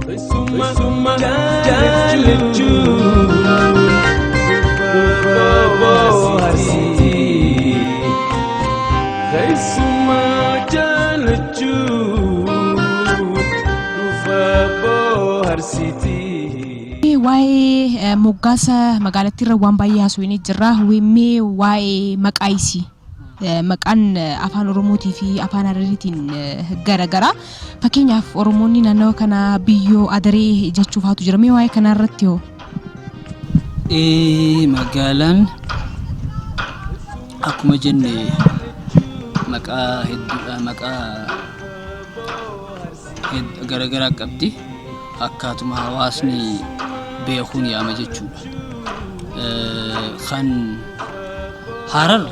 Keessummaa jaalachuun durba bohaarsiti. Keessummaa jaalachuun dhufa bohaarsiti. Waa'ee moggaasa magaalattii irra waan baay'ee haasofnee jirra. Mee waa'ee maqaa isii, maqaan afaan Oromootii fi afaan Harariitiin garagara. Fakkeenyaaf, Oromoonni naannawa kana biyyoo adaree jechuufaatu jira. Mee waa'ee kanaa irratti hoo? Magaalaan akkuma jenne maqaa hedduudha, maqaa garagaraa qabdi, akkaatuma hawaasni beekuun yaama jechuudha. Kan Harar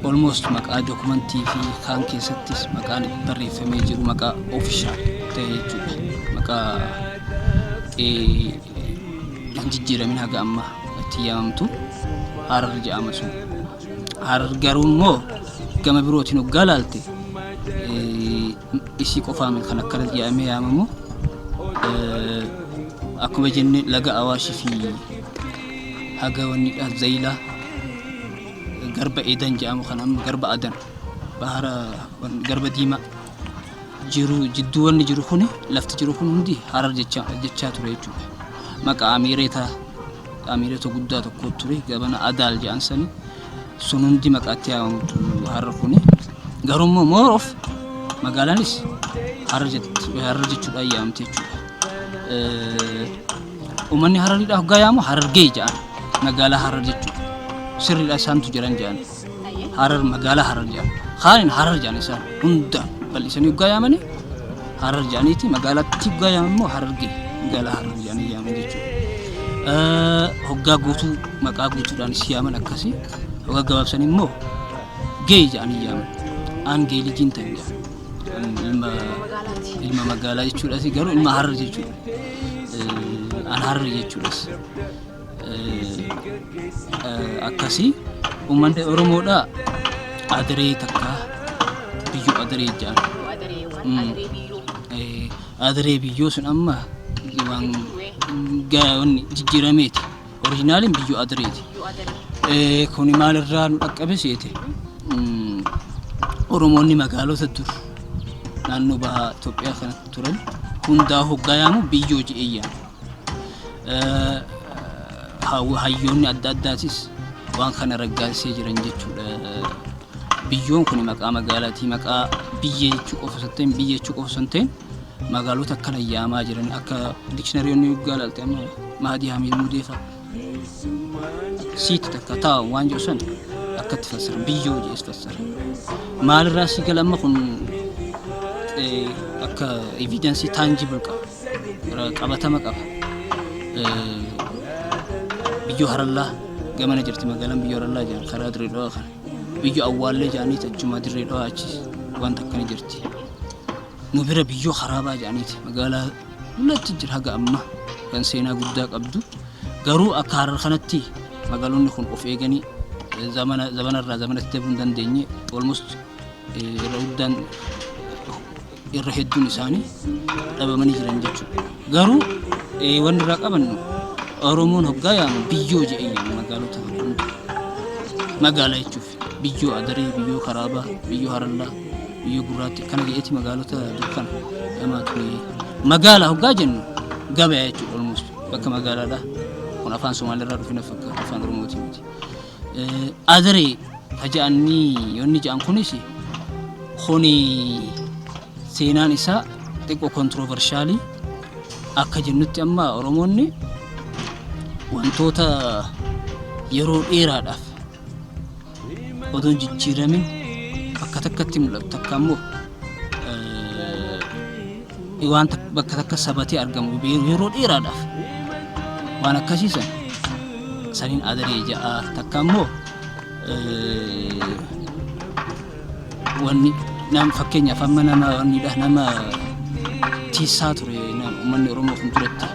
almost maqaa dokumentii fi kaan keessattis maqaan barreeffamee jiru maqaa official ta'e jechuudha. Maqaa hin jijjiiramin haga ammaa itti yaamamtu Harar jedhama sun. Harar garuu immoo gama birootiin hoggaa laalte, isii qofaa miti kan akkana jedhamee yaamamu. Akkuma jenne, laga Awaashii fi haga wannidha, Zayilaa, garba Edan jedhamu kan amma garba Adan, bahara garba diimaa jiru jidduu wanni jiru kuni, lafti jiru kun hundi Harar jechaa ture jechuudha. Maqaa amiireta guddaa tokko ture, gabana Adaal jedhan sani sun hundi maqaatti yaamamtu Harar kuni. Garuu immoo more of magaalaanis Harar jechuudhaan yaamte jechuudha. Uummanni Harariidhaa hoggaa yaamu Harargee jedhan, magaalaa Harar jechuudha. Sirriidha, isaantu jiran jedhan. Harar, magaalaa Harar jedhan. Kaanin Harar jedhan, isaan hunda bal'isanii hoggaa yaamani Harar jedhaniiti, magaalaatti hoggaa yaaman immoo Harargee, magaalaa Harar jedhanii yaaman jechuudha. Hoggaa guutuu maqaa guutuudhaan si yaaman akkasii, hoggaa gabaabsan immoo gee jedhanii yaaman. Aan gee lijiin ta'e jedhan. Ilma magaalaa jechuudhas, garuu ilma Harar jechuudha. Aan Harar jechuudhas. Akkasii uummanni Oromoodhaa adaree takka biyyoo adaree jedhan. Adaree biyyoo sun amma waan wanni jijjiirameeti. Originaliin biyyoo adareeti. Kuni maalirraa nu dhaqqabe seete? Oromoonni magaalota dur naannoo bahaa Itoophiyaa kanatti turan hundaa hoggaa yaamu biyyoo je'ee yaama. Hayyoonni adda addaatis waan kana raggaasisee jiran jechuudha. Biyyoon kun maqaa magaalaati. Maqaa biyya jechuu qofa osoo hin ta'in, biyya jechuu qofa osoo hin ta'in, magaalota akkana yaamaa jiran, akka dictionaryoonni yoggaa ilaalte, amma Mahadii Hamiid Mudee fa'a siiti takka taa'u waan jedhu san akkatti fassara, biyyoo jedhes fassara. Maalirraa si gala? Amma kun akka evidence tangible qaba. Qabatama qaba. Biyyoo Harallaa gamana jirti, magaalaan biyyoo Harallaa jedhan karaa Dirree Dhawaa kana. Biyyoo Awwaallee jedhaniiti achuma Dirree Dhawaa achi wanta akkana jirti. Nu bira biyyoo Karaabaa jedhaniiti magaalaa latti jira, haga amma kan seenaa guddaa qabdu. Garuu akka Harar kanatti magaalonni kun of eeganii zamana zamanarraa zamanatti dabuu hin dandeenye. Almost irra guddaan, irra hedduun isaanii dhabamanii jiran jechuudha. Garuu wanni irraa qabannu, Oromoon hoggaa yaamu biyyoo jedhee yaama magaalota kana hunda. Magaalaa jechuuf biyyoo Adaree, biyyoo Karaabaa, biyyoo Harallaa, biyyoo Gurraatti kana jedheeti magaalota dur kana yaamaa ture. Magaalaa hoggaa jennu gabaa jechuudha, almost bakka magaalaadha. Kun afaan Somaaliirraa dhufe na fakkaata, afaan Oromootii miti. Adaree ka jedhanii yoonni jedhan kunis, kuni seenaan isaa xiqqoo controversial. Akka jennutti, amma Oromoonni wantoota yeroo dheeraadhaaf odoo hin jijjiiramin bakka takkatti mul'atu, takka immoo waan bakka takka sabatee argamu yeroo dheeraadhaaf, waan akkasii san saniin adaree ja'a. Takka immoo wanni nam, fakkeenyaaf, amma nama wannidha, nama tiisaa ture uummanni Oromoo kun duratti,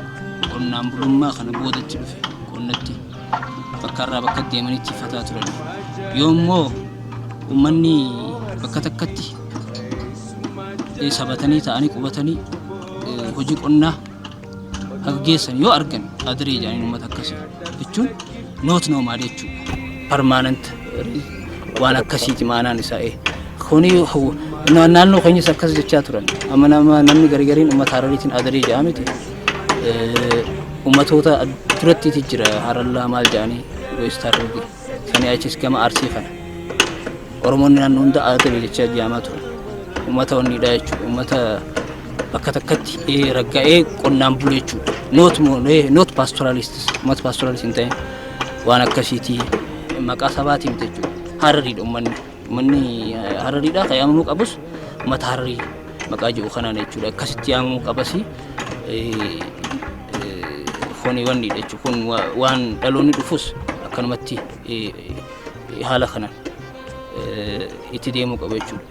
qonnaan bulummaa kana boodatti dhufe, qonnatti bakka irraa bakka deemanii tiifataa turan. Yoo immoo uummanni bakka takkatti sabatanii ta'anii qubatanii Hojii qonnaa haga geessan yoo argan adaree jedhanii uummata akkasii jechuun not nomad jechuudha. Permanent waan akkasiiti maanaan isaa. Kuni naannoo keenyas akkas jechaa turan. Amma nama namni garigariin uummata Harariitiin adaree jedhaa miti. Uummatoota durattiiti jira Harallaa maal jedhanii West Harargee. Sanii achis gama Arsii kana. Oromoonni naannoo hunda adaree jechaa jaamaa turan. Uummata wanniidha jechuudha. Uummata bakka takkatti ragga'ee qonnaan bulu jechuudha. Not pastoralists, uummata pastoralist hin ta'in waan akkasiiti maqaa sabaatiin miti jechuudha. Harariidha uummanni. Uummanni Harariidha kan yaamamuu qabus uummata Hararii maqaa jedhu kanaan jechuudha. Akkasitti yaamamuu qabasi kuni wanniidha jechuudha. Kun waan dhaloonni dhufus akkanumatti haala kanaan itti deemuu qabu jechuudha.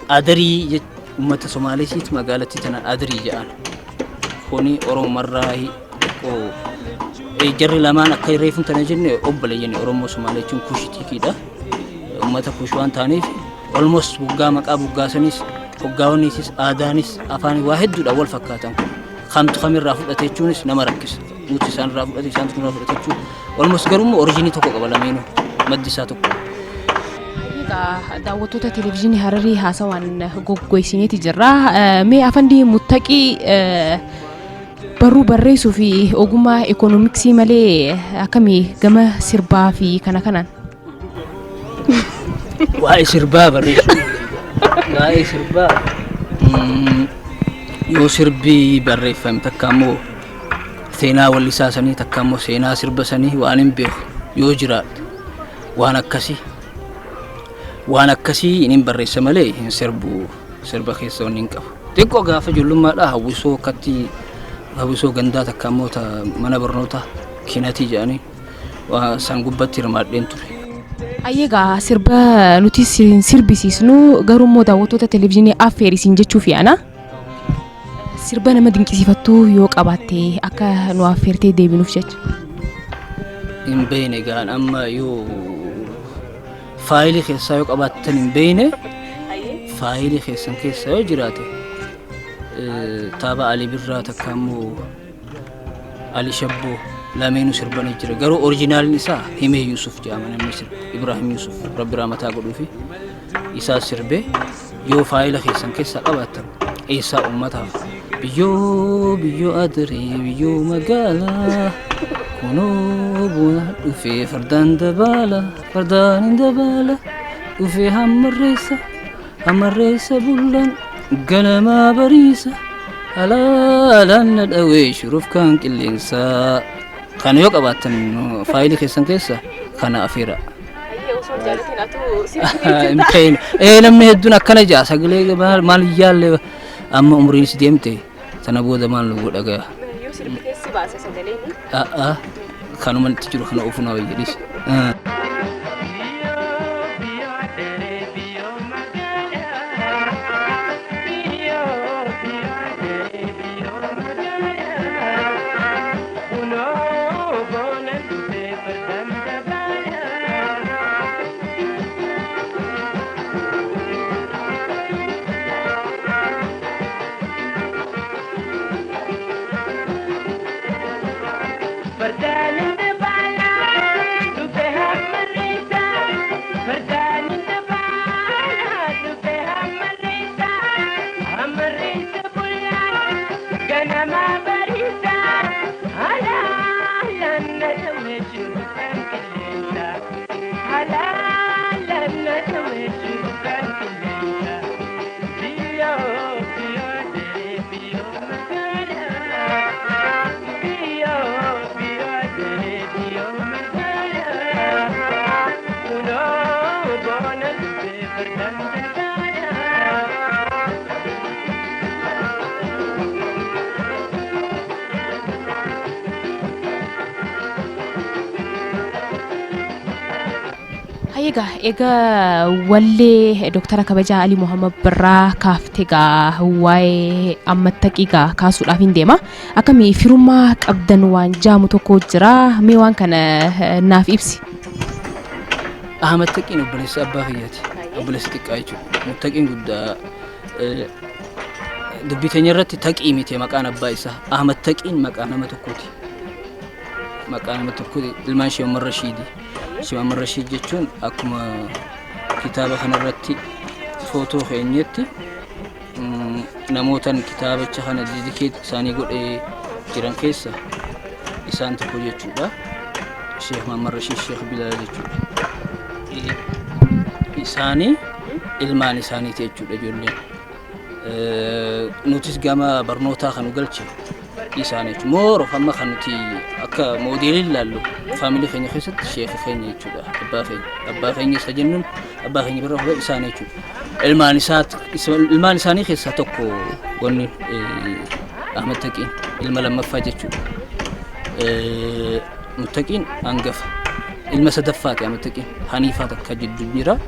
Adarii uummata Somaaleesiitu magaalattii tanaan adarii jedhan. Kuni Oromomarraa xiqqoo jarri lamaan akka reefuun tana jenne obboleeyyan Oromoo Somaalee jechuun kushitiikiidha. Uummata kush waan ta'aniif almost buggaa maqaa buggaasanis hoggaawaniisis aadaanis afaan waa hedduudha wal fakkaatan kun. Kamtu kamirraa fudhate jechuunis nama rakkisa. Nuti isaan irraa fudhate, isaan irraa fudhate jechuun almost garuu originii tokko qaba lameenuu, maddi isaa tokko. Egaa daawwattoota Televezyiinii Hararii, haasawaan goggoysiniiti jirra. Mee Afandii Muttaqii, barruu barreessuu fi ogummaa ikoonomiksii malee akkamii gama sirbaa fi kana kanaan? Waa'ee sirbaa barreessuu. Waa'ee sirbaa yoo sirbi barreeffame takka immoo seenaa wallisaa sanii, takka immoo seenaa sirba sanii waan hin beeku yoo jiraate, waan akkasii hin barreessa malee hin sirbu. Sirba keessa wanni hin qabu. Xiqqoo gaafa ijoollummaadhaa hawwisoo akkatti hawwisoo gandaa takka immoo ta mana barnootaa kinatii jedhanii waa san gubbatti hirmaadheen ture. Ayyeegaa, sirba nuti sirbisiisnu garuu immoo daawwattoota televezyiinii affeerisiin jechuuf yaana. Sirba nama dinqisiifattuu yoo qabaatte akka nu affeertee deebinuuf jecha. Hin beekne gaan amma yoo faayilii keessaa yoo qabaattan hin beekne, faayilii keessan keessa yoo jiraate taaba Ali Birraa takka immoo Ali Shabboo lameenuu sirbanii jira. Garuu originaliin isaa Himee Yusuf jedhama namni sirbe. Ibrahim Yusuf, Rabbi rahmataa godhuufi, isaa sirbee yoo faayila keessan keessaa qabaattan eessaa uummataaf. Biyyoo biyyoo adiree biyyoo magaalaa, kunoo buna dhufee fardaan dabaala, fardaan hin dabaala, dhufee hammarreessa hammarreessa, bullaan ganamaa bariisa, alaalaan na dhawee shurufkaan qilleensaa. Kana yoo qabaattan faayilii keessan keessa kana afeera. Hin feene. Namni hedduun akkana jaa, sagalee maal maal yaalle, amma umriinis deemte, sana booda maal nu godha gaa. Yoo sirbiteessi baasa sagaleen. A'a, kanuma itti jiru kana ofu na wayya. Egaa wallee Dooktara Kabajaa Alii Muhammad Birraa kaaftee egaa waa'ee Ammattaqii egaa kaasuudhaaf hin deema. Akkamii firummaa qabdan waan jaamu tokko jira. Mee waan kana naaf ibsi. Ahmad Taqiin obboleessa abbaa kiyyaati. Obboleessa xiqqaa jechuudha. Muttaqiin guddaa. Dubbii teenya irratti Taqii miti maqaan abbaa isaa. Ahmad Taqiin maqaa nama tokkooti. Maqaa nama tokkooti. Ilmaan Shee Umar Rashiidi. Shee Umar Rashiid jechuun akkuma kitaaba kanarratti footoo keenyetti namootan kitaabicha kana dedicate isaanii godhee jiran keessa isaan tokko jechuudha. Sheekh Muhammad Rashiid Sheekh Bilaal jechuudha. Isaanii ilmaan isaaniiti jechuudha ijoolleen. Nutis gama barnootaa kan nu galche isaan jechuudha. More of amma kan nuti akka moodeelii ilaallu faamilii keenya keessatti sheekha keenya jechuudha. Abbaa keenya. Abbaa keenya isa jennuun abbaa keenya bira fuudhee isaan jechuudha. Ilmaan isaa ilmaan isaanii keessaa tokko wanni Ahmad Taqiin ilma lammaffaa jechuudha. Muttaqiin hangafa. Ilma sadaffaati Ahmad Taqiin. Haniifaa takka jidduu jira.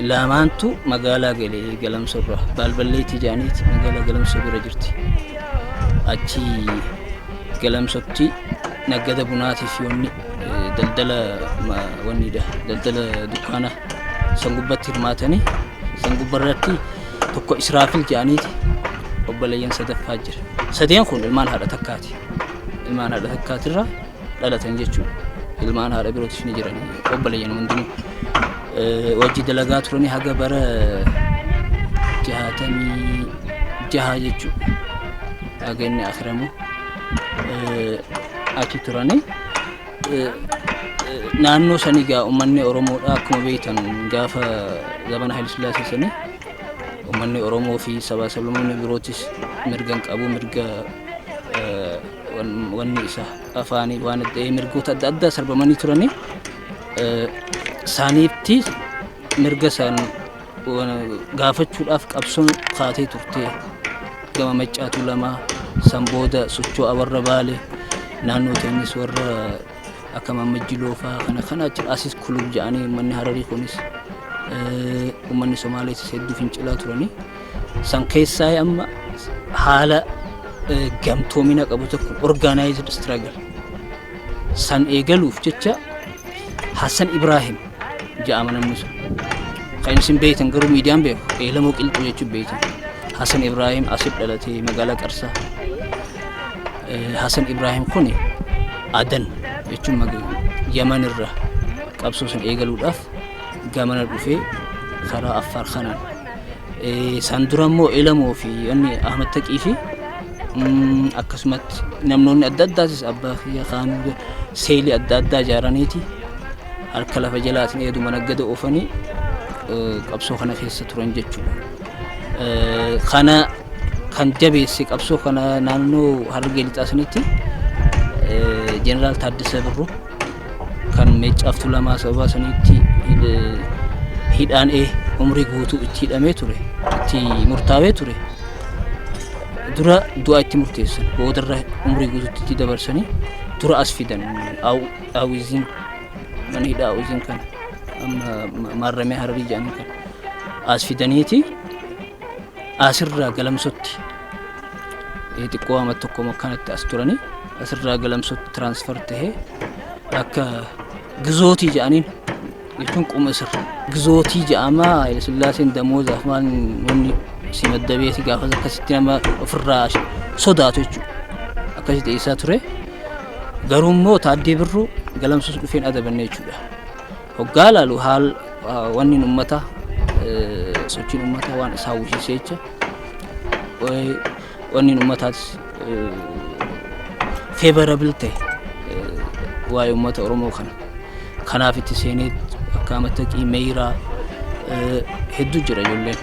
Lamaantu magaalaa galee Galamsoo irraa Baalballeetii jedhaniiti magaalaa Galamsoo bira jirti. Achi Galamsootti naggada bunaatiif wanni daldala wannidha, daldala dukkaana san gubbatti hirmaatanii san gubbarratti tokko Israafil jedhaniiti obboleeyyan sadaffaa jira. Sadeen kun ilmaan haadha takkaati. Ilmaan haadha takkaatirraa dhalatan jechuudha. Ilmaan haadha birootis ni jiran obboleeyyan hundinuu. Wajji dalagaa turanii haga bara 66 jechuudha. Haga inni akiramu achi turanii. Naannoo sanii gaa uummanni Oromoodha akkuma beektan gaafa zamana Haayile Sillaasee sanii uummanni Oromoo fi sabaa sablammoonni birootis mirga hin qabu, mirga wanni isa afaanii waan adda mirgoota adda addaa sarbamanii turanii isaaniitti mirga isaan gaafachuudhaaf qabsoon kaatee turte. Gama Maccaatu lamaa san booda socho'a warra Baale naannoo teenyis warra akka Mammajjiloo fa'aa kana kana achi asis kulub jedhanii uummanni Hararii kunis uummanni Somaaleetis hedduu fincilaa turanii san keessaa amma haala gamtoomina qabu tokko organized struggle san eegaluuf jecha Hassan Ibrahim jedhama namni sun. Kan isin beektan garuu miidiyaan beeku Eelamoo Qilxuu jechuun beektan. Hassan Ibrahim asit dhalatee magaalaa Qarsaa. Hassan Ibrahim kun Adan jechuun Yaman irraa qabsoo san eegaluudhaaf gamana dhufee karaa Affaar kanaan. San dura immoo Elamoo fi inni Ahmad Taqii fi akkasumatti namnoonni adda addaatis abbaa kiyya kaanuu seelii adda addaa ijaaraniiti harka lafa jalaatiin eeduma naggada oofanii qabsoo kana keessa turan jechuudha. Kana kan jabeesse qabsoo kana naannoo Harargee Lixaa sanitti Jeneraal Taaddasee Birruu kan Meeccaaf Tuulamaa sababa sanitti hidhaan umrii guutuu itti hidhamee ture, itti murtaawee ture. Dura du'a itti murteessan, boodarra umrii guutuutti itti dabarsanii dura as fidan. Awwiziin mana hidhaa Awwiziin kan amma maarramee Hararii jedhanii kan as fidaniiti asirraa Galamsootti xiqqoo amma tokko akkanatti as turanii asirraa Galamsootti transfer tahee akka gizootii jedhaniin jechuun quma sirra gizootii jedhama. Hayilasillaaseen damoozaaf maal wanni si maddabeeti gaafas akkasitti nama ofirraa sodaatu jechuudha. Akkasitti dhiyeessaa ture. Garuu immoo Taaddee Birruu Galamsoos dhufeen adabanne jechuudha. Hoggaa laalu haal wanni uummataa, sochiin uummataa waan isaa hawwisiisee jecha wanni uummataatis favorable ta'e waa'ee uummata Oromoo kana. Kanaaf itti seenee akka Amattaqii Meeyiraa hedduu jira ijoolleen.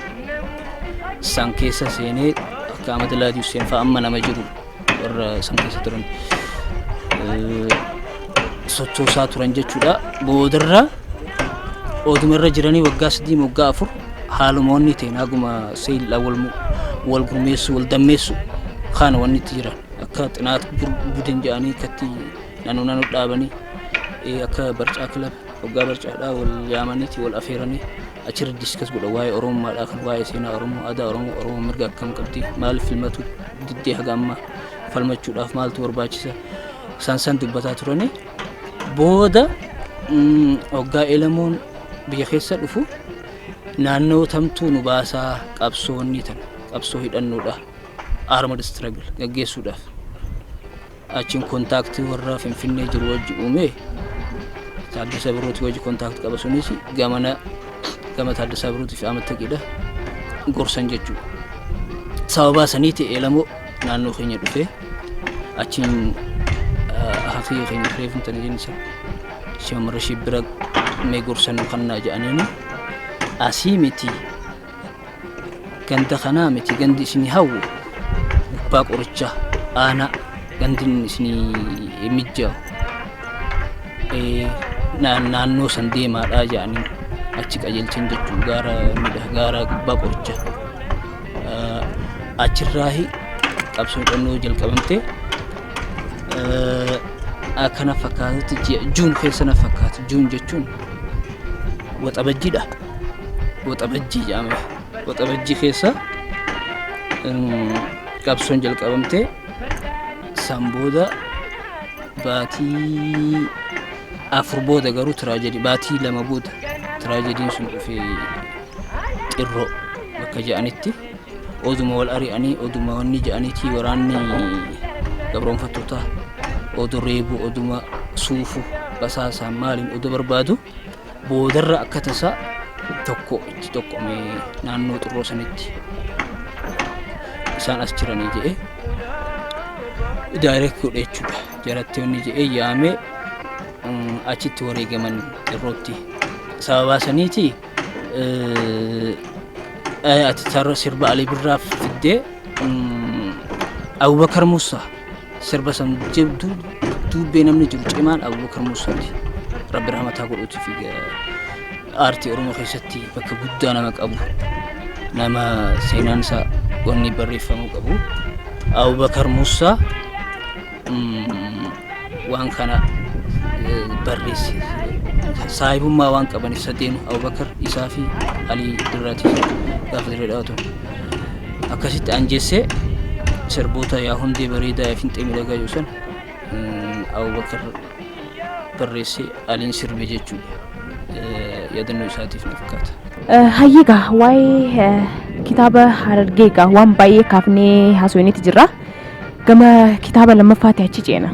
Isaan keessa seenee akka Amata Laadii Hussein fa'aa amma nama jiru warra san keessa turan sochoosaa turan jechuudha. Boodarra oduma irra jiranii waggaa 3, waggaa 4 haalumoonni ta'in haguma seelaa wal gurmeessu wal dammeessu kana wanni itti jiran akka xinaat budin jedhanii akkatti naannoo naannoo dhaabanii akka barcaa kilaba waggaa barcaadhaa wal yaamaniiti wal afeeranii achirra discuss godha waa'ee Oromummaadhaa kan waa'ee seenaa Oromoo, aadaa Oromoo, Oromoo mirga akkam qabdi, maaliif filmatu diddee, haga amma falmachuudhaaf maaltu barbaachisa, isaan san dubbataa turanii. Booda waggaa Elamoon biyya keessa dhufu naannoo tamtuu nu baasaa qabsoonni tana qabsoo hidhannoodha. Armed struggle gaggeessuudhaaf achiin contact warra Finfinnee jiru wajji uume. Taaddasaa Birruutii wajji contact qaba. Sunis gamana gama Taaddasaa Birruutii fi Ahmad Taqiidha gorsan jechuudha. Sababaa saniiti Eelamoo naannoo keenya dhufee achiin hafii keenya reefuun tana jenni sana shamarra ishee bira mee gorsan kannaa jedhaniini, asii miti, ganda kanaa miti, gandi isinii hawwu gubbaa qorichaa aanaa, gandi isinii mijjaa'u naannoo san deemaadhaa jedhanii achi qajeelchan jechuun gaara gaara gubbaa qorichaa achirraahi qabsoo hidhannoo jalqabamte. Akkana fakkaatutti ji'a June keessa na fakkaata. June jechuun Waxabajjiidha. Waxabajjii jedhama. Waxabajjii keessa qabsoon jalqabamte. San booda baatii 4 booda garuu tragedy, baatii 2 booda tragedyn sun dhufee. Xirroo bakka jedhanitti oduma wal ari'anii, oduma wanni jedhaniitii, waraanni gabroonfattootaa odoo reebu, oduma suufu, basaasaan maaliin odoo barbaadu, boodarra akka tasaa tokko itti tokkome naannoo Xirroo sanitti. Isaan as jiranii jedhee direct godhe jechuudha. Jaratti wanni jedhee yaamee achitti wareegaman Xirrootti. Sababaa saniiti ati sarara sirba Alii Birraa fiddee. Abubakar Musaa sirba san jabdu duubbee namni jiru cimaan Abubakar Musaati. Rabbi rahmataa godhuuti fi aartii Oromoo keessatti bakka guddaa nama qabu, nama seenaan isaa wanni barreeffamuu qabu. Abubakar Musaa waan kana barreesse. Saahibummaa waan qabaniif sadeenu, Abubakar, isaa fi Alii Birraatiif, gaafa dirree dhaawatu akkasitti anjeessee sirboota yaa hundee bareedaa, yaa finxee miidhagaa jiru sana Abubakar barreessee Aliin sirbe jechuudha. Yaadannoo isaatiif na fakkaata. Hayyeegaa, waa'ee kitaaba Harargee egaa waan baay'ee kaafnee haasofneeti jirra. Gama kitaaba lammaffaatti achi ceena.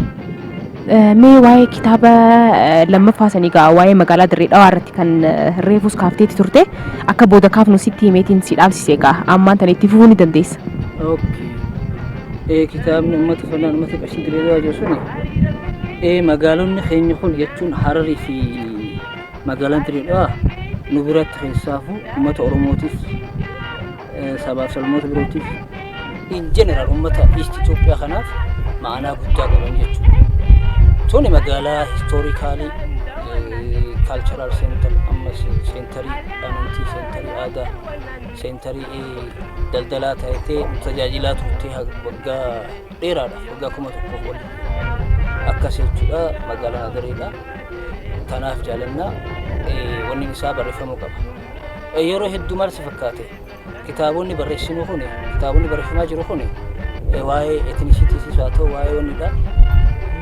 Mee waa'ee kitaaba lammaffaa sanii egaa, waa'ee magaalaa Dirree Dhawaa irratti kan reefus kaafteeti turte, akka booda kaafnu sitti himeetiin si dhaabsise. Egaa ammaan tana itti fufuu ni dandeessa. Okay. Kitaabni uummata fal'aan uummata qarshii Dirree Dhawaa jiru suni magaalonni keenya kun jechuun Hararii fi magaalaan Dirree Dhawaa nu biratti keessaafuu uummata Oromootiif, sabaaf sablammoota birootiif, in general uummata East Itoophiyaa kanaaf ma'anaa guddaa qaban jechuudha. Tuni magaalaa historical, cultural center, ammas centerii amantii, centerii aadaa, centerii daldalaa taatee tajaajilaa turtee waggaa dheeraadhaaf, waggaa 1000f ol akkas jechuudha. Magaalaan Hadareedha. Tanaaf jaalannaa wanni isaa barreeffamuu qaba. Yeroo hedduu maal si fakkaate, kitaabonni barreessinuu kun, kitaabonni barreeffamaa jiru kun, waa'ee ethnicityitis haa ta'u, waa'ee wannidha.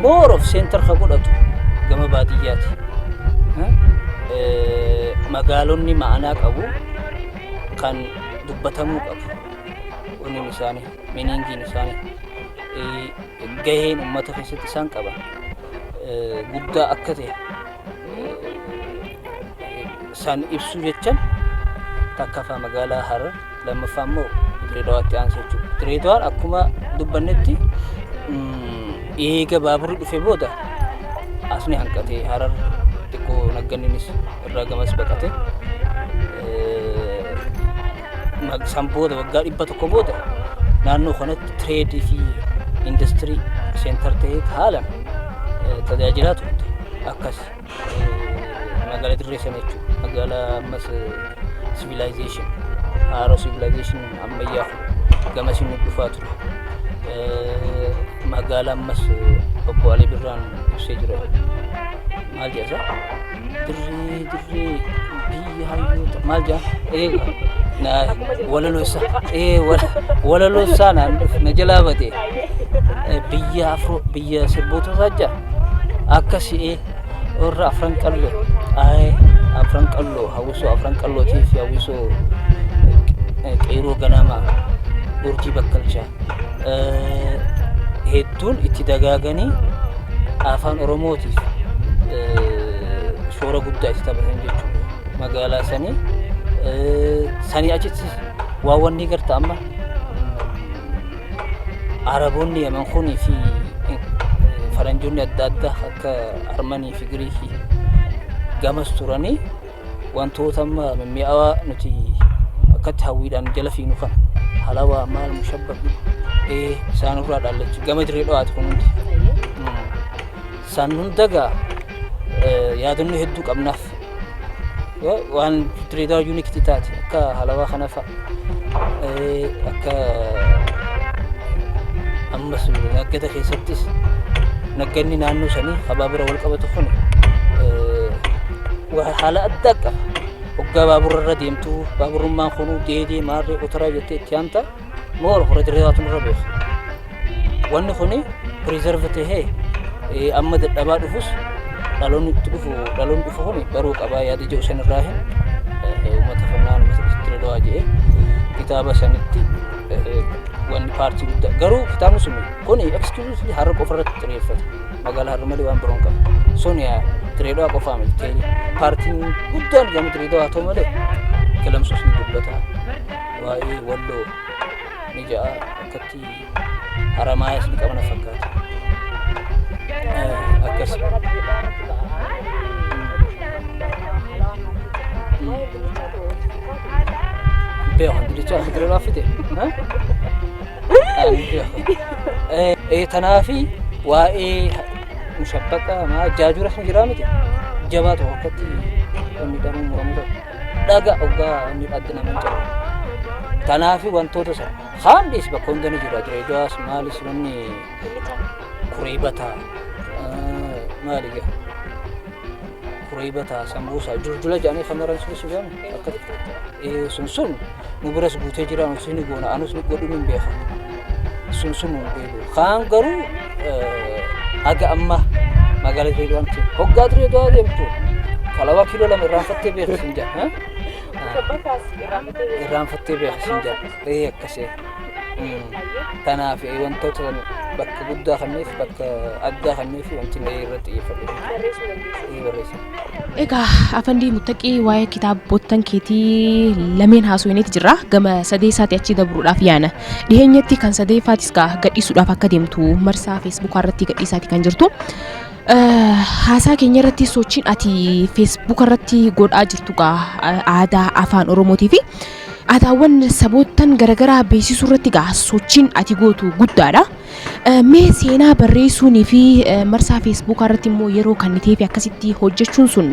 More of center ka godhatu gama baadiyyaati. Magaalonni ma'anaa qabu kan dubbatamuu qabu. Wanni isaanii, meaningiin isaanii, gaheen uummata keessatti isaan qaban guddaa akka ta'e isaan ibsuu jechan, takkaffaa magaalaa Harar, lammaffaa immoo Dirree Dawaatti aansa jechuudha. Dirree Dawaan akkuma dubbannetti eega baaburri dhufe booda asni hanqate. Harar xiqqoo nagganninis irraa gamas baqate. San booda waggaa 100 booda naannoo kanatti trade fi industry center ta'ee haalaan tajaajilaa turte. Akkas magaalaa dirree sana jechuudha. Magaalaa ammas civilization, haaroo civilization ammayyaa kun gamasiin nu dhufaa ture. Magaalaa ammas obbo Alii Birraan ibsee jira. Maal jedha? Dirree, dirree biyya hayyoota maal jedha? Na walaloo isaa walaloo isaa naan dhufe, na jalaa bade. Biyya afro, biyya sirboota isaa jira. Akkasi warra Afran Qalloo, Afran Qalloo, hawwisoo Afran Qallootii fi hawwisoo qeeroo ganamaa. Urjii Bakkalchaa hedduun itti dagaaganii afaan Oromootiif shoora guddaa itti taphatan jechuudha. Magaalaa sanii sanii achitti waa wanni garta amma Araboonni Yaman kunii fi faranjoonni adda addaa akka Armanii fi Giriikii gamas turanii wantoota amma mimmi'aawaa nuti akkatti hawwiidhaan jala fiinu kana halawaa maal mushabba isaan irraa dhaallachu gama Dirree Dhawaati kun hundi. San hunda gaa yaadannoo hedduu qabnaaf waan Dirree Dhawaa unique taate akka halawaa kana fa'a akka ammas naggata keessattis nagganni naannoo sanii kabaabura wal qabatu kun haala addaa qaba. Hoggaa baaburra irra deemtu baaburummaan kunuu deedee maarree qotaraa jettee itti aanta moora hora Dirree Dhawaatu nurra beeka. Wanni kuni preserve tahee amma dadhabaa dhufus dhaloonni itti dhufu dhaloonni dhufu kun baruu qabaa yaada jiru san irraa hin uummata fannaan uummata Dirree Dhawaa jedhee kitaaba sanitti wanni paartii guddaa garuu kitaabni sun kun exclusively Harar qofa irratti xiyyeeffata. Magaalaa Harar malee waan biroon qaba. Sun Dirree Dhawaa qofaa miti ta'ee paartiin guddaan gama Dirree Dhawaa ta'u malee Galamsoos ni dubbata. Waa'ee Walloo ni ja'a, akkatti Haramaayas ni qabana fakkaata. Akkas. Beeku dilicha Dirree Dhawaa fide. Tanaafi waa'ee mushabbaqa maa jaajura sun jiraa miti jabaa tokko akkatti wanni dhamuu muramu tokko dhaga hoggaa wanni adda nama hin qabu. Tanaafi wantoota sana kaan dhiis bakka hunda ni jira Direedawaas maalis wanni kuree bataa maali gaa kuree bataa sambuusaa juljula jedhanii kan maran sun sun akka sun sun nu biras guutee jira nus ni goona anus ni godhu hin beeka sun sun nu beeku kaan garuu haga amma magaalaa Dirree Dhawaatti hoggaa Dirree Dhawaa deemtu kalawaa kiiloo 2 irraanfattee beektu sin jedha irraanfattee beektu sin jedha ee akkasee. Kanaaf wantoota bakka guddaa kanneef bakka addaa kanneef wanti inni irratti xiyyeeffadhe. Barreessuu. Egaa Afandii Muttaqii, waa'ee kitaabottan keetii lameen haasofneeti jirra. Gama sadeessaatti achi dabruudhaaf yaana. Dhiheenyatti kan sadeeffaatis gaa gadhiisuudhaaf akka deemtu marsaa Feesbuukaa irratti gadhiisaati kan jirtu. Haasaa keenya irratti sochiin ati Feesbuuka irratti godhaa jirtu gaa aadaa afaan Oromootii fi aadaawwan saboottan garaagaraa beeksisuu irratti gaa sochiin ati gootu guddaadha. Mee seenaa barreessuunii fi marsaa Feesbuukaa irratti immoo yeroo kennitee fi akkasitti hojjechuun sun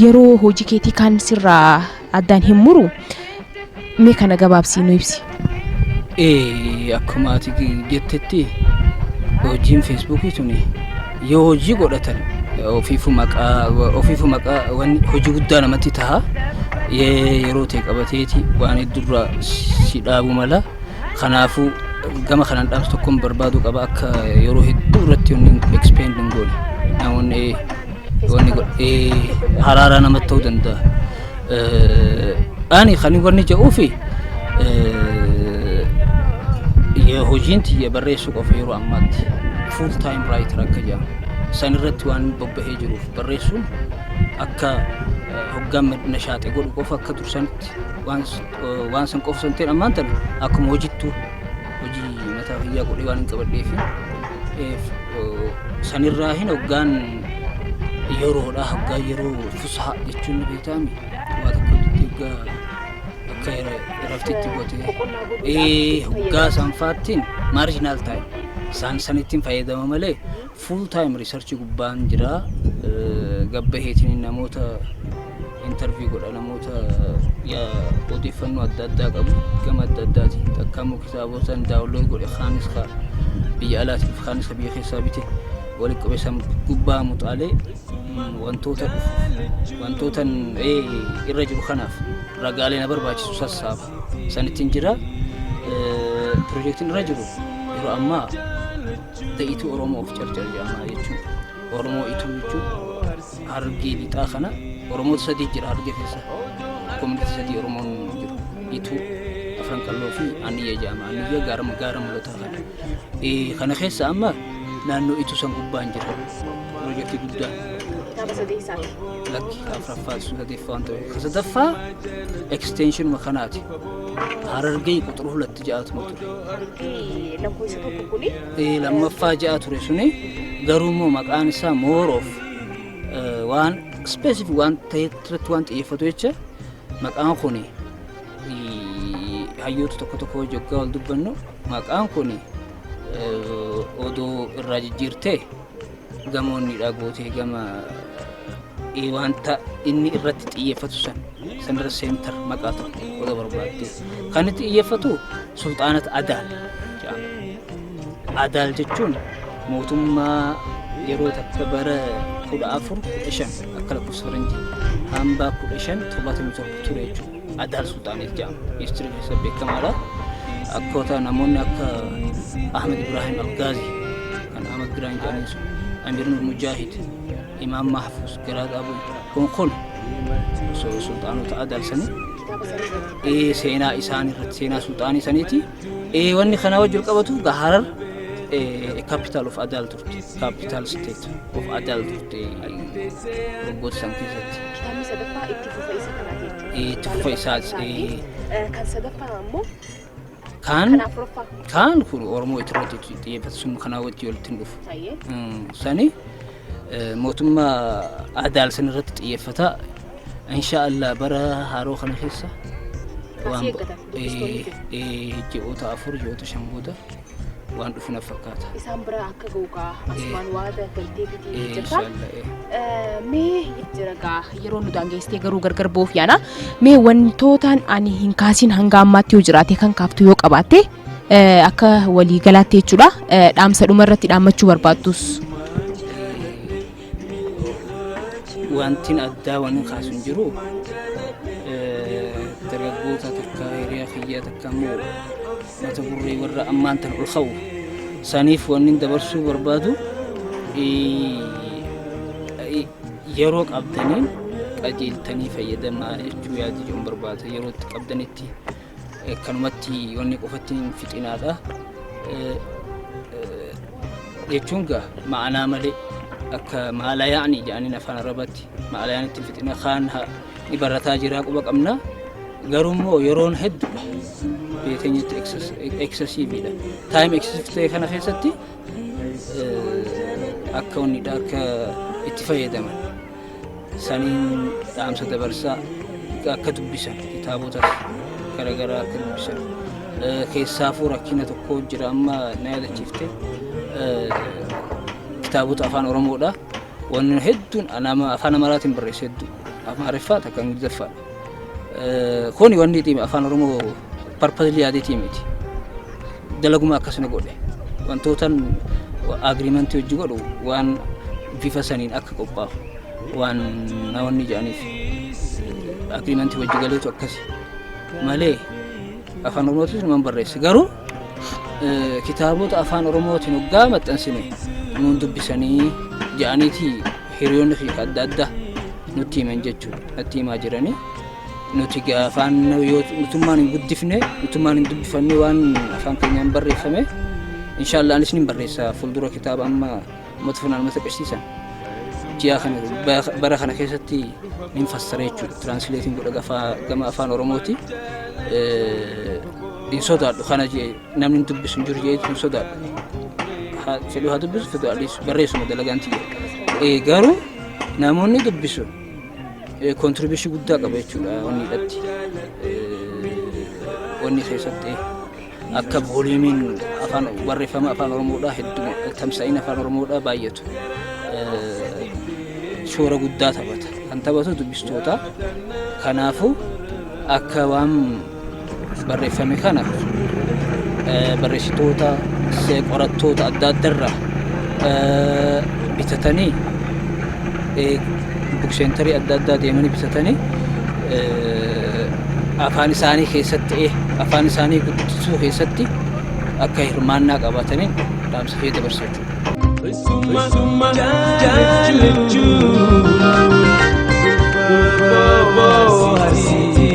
yeroo hojii keetii kan sirraa addaan hin muru, mee kana gabaabsii nu ibsi. Akkuma ati jettetti hojiin Feesbuukii tuni yoo hojii godhatan ofiifu maqaa wanni hojii guddaa namatti taha, yeroo ta'e qabateeti waan hedduurraa si dhaabu mala. Kanaafuu gama kanaan dhaamsa tokkoon barbaaduu qaba akka yeroo hedduu irratti wanni expend hin goone namoonni wanni haraaraa namatti ta'uu danda'a. Ani kan wanni jedhuufi hojiin tiyya barreessuu qofa yeroo ammaatti full time writer akka jedhamu san irratti waan bobba'ee jiruuf barreessuun akka hoggaan nashaaxe godhu qofa akka dursanitti waan san qofa san ta'in ammaan tana akkuma hojittu hojii mataa kiyyaa godhee waan hin qabadheef sanirraa hin hoggaan yeroodha hoggaa yeroo fusaa jechuun ni beektaami waa tokko hojjettee hoggaa akka raftitti gootee hoggaa sanfaattiin marginal time isaan sanittiin fayyadama malee full time research gubbaan jira. Gabbaheetiin namoota interview godha, namoota odeeffannoo adda addaa qabu gama adda addaati takka immoo kitaabota download godhe kaanis ka biyya alaatiif kaanis ka biyya keessaa bite walitti qabeessan gubbaa muxaalee wantoota dhufu wantoota irra jiru kanaaf ragaalee na barbaachisu sassaaba sanittiin jira. Piroojeektiin irra jiru yeroo ammaa The Ituu Oromoo of Carcar jedhama jechuun Oromoo Ituu jechuun Harargee Lixaa kana Oromoota sadii jira. Harargee keessa community sadii Oromoon jiru Ituu afaan Afran Qalloo fi Anniyya jedhama. Anniyya gaara gaara mul'ataa kana. Kana keessa amma naannoo Ituu san gubbaan jira. Piroojeektii guddaan. Kitaaba sadeessaati. Lakki, afuraffaa sun sadeeffaa waan ta'eef. Ka sadaffaa extensionuma kanaati. Harargee quxuruu latti ja'atuma ture. Harargee lakkoofsa tokko kuni. Lammaffaa ja'a ture suni, garuu immoo maqaan isaa more of waan specific waan ta'e irratti waan xiyyeeffatu jecha maqaan kuni hayyoota tokko tokko wajji waggaa wal dubbannu maqaan kuni odoo irraa jijjiirtee gamoonni gootee gama wanta inni irratti xiyyeeffatu san sanirra center maqaa tokko odoo barbaadde. Kan itti xiyyeeffatu sulxaanata Adaal jedhama. Adaal jechuun mootummaa yeroo takka bara 1415 akka lakkoofsa faranjii hambaa 1577 ture jechuudha. Adaal sulxaaneet jedhama. History keessa beekamaadha. Akkoota namoonni akka Ahmed Ibrahim Algaazi kan Ahmed Giraan jedhanii sun, Amir Nur Mujaahid, Imaam Mahfuz, Garaad Abu kun sulxaanota Adaal sanii Kitaaba sana irratti. Seenaa isaan irratti, seenaa sulxaanii saniiti. Wanni kana wajjin qabatu Harar capital of Adal turte, capital state of Adal turte waggoota san keessatti. Kitaabni sadaffaa itti fufa isa kanaati jechuudha. Itti fufa isaati. Kan sadaffaa ammoo Kan kan afuraffaa. Kan kun Oromoo irratti xiyyeeffatu sun kanaa wajjin walitti hin dhufu. Tayyee. Sani mootummaa Adaal san irratti xiyyeeffata. Insha Allah bara haaroo kana keessa Asii eeggatan dubbistoonni keenya. Ji'oota 4, ji'oota 5 booda waan dhufu na fakkaata. Isaan bira akka ga'u gaa asumaan waada galtee fitii jirta. Inshallah. Mee jira gaa yeroo nu daangeessitee garuu gargar boof yaana. Mee wantootaan ani hin kaasin hanga ammaatti yoo jiraate kan kaaftu yoo qabaatte akka walii galaatti jechuudha. Dhaamsa dhuma irratti dhaammachuu barbaaddus. Wantiin addaa waan kaasu hin jiru. Dargaggoota takka, hiriyaa kiyyaa takka immoo mata burree warra ammaan tan ol ka'u saniif wanni dabarsuu barbaadu yeroo qabdaniin qajeeltanii fayyadamaa jechuu yaada jedhuun barbaada. Yeroo itti qabdanitti kanumatti wanni qofatti hin fixinaadha. Jechuun gaa ma'anaa malee akka maala yaa'ni jedhaniin afaan Arabaatti maala yaa'ni itti fixina kaan ni barataa jira quba qabna, garuu immoo yeroon hedduudha beekeenyatti excessiveidha. Time excessive ta'e kana keessatti akka wannidha akka itti fayyadaman saniin dhaamsa dabarsaa, akka dubbisan kitaabotas garaagaraa akka dubbisan. Keessaafuu rakkina tokko jira amma na yaadachiifte, kitaabota afaan Oromoodha. Wanni hedduun nama afaan Amaaraatiin barreesse hedduu Amaariffaa takka Ingilizaffaadha. Kuni wanni afaan Oromoo purposely yaadeetii miti. Dalaguma akkasuma godhe wantootan agreementii hojii godhu waan bifa saniin akka qophaa'u waan namoonni jedhaniif agreementii hojii galeetu akkasi malee afaan Oromootiin numan barreesse. Garuu kitaabota afaan Oromootiin hoggaa maxxansine nuun dubbisanii jedhaniiti hiriyoonni kiyya adda addaa nutti himan jechuudha, natti himaa jiranii. Nuti afaan yoo nutummaan hin guddifne, nutummaan hin dubbifanne waan afaan keenyaan barreeffame. Inshaallah anis nin barreessa fuuldura kitaaba amma uummata funaan uummata qirsiisan ji'a kana bara kana keessatti nin fassara jechuudha, translating godha gama afaan Oromooti. Hin sodaadhu kana jee namni hin dubbisu hin jiru jee hin sodaadhu. Fedhu haa dubbisu, fedhu haa dhiisu, barreessuma dalagaan tiyya. Garuu namoonni dubbisu contribution guddaa qaba jechuudha wanni hidhatti wanni keessatti akka volumeiin afaan barreeffama afaan Oromoodhaa hedduu tamsa'ina afaan Oromoodhaa baay'atu shoora guddaa taphata. Kan taphatu dubbistoota. Kanaafuu akka waan barreeffame kana barreessitoota, qorattoota adda addarraa bitatanii, book centerii adda addaa deemanii bitatanii afaan isaanii keessatti afaan isaanii guddisuu keessatti akka hirmaannaa qabaataniin dhaamsa kee dabarsa jechuudha. Summa jaalachuun boharsiti.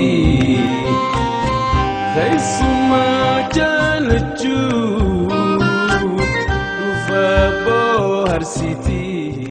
Bohaarsiti.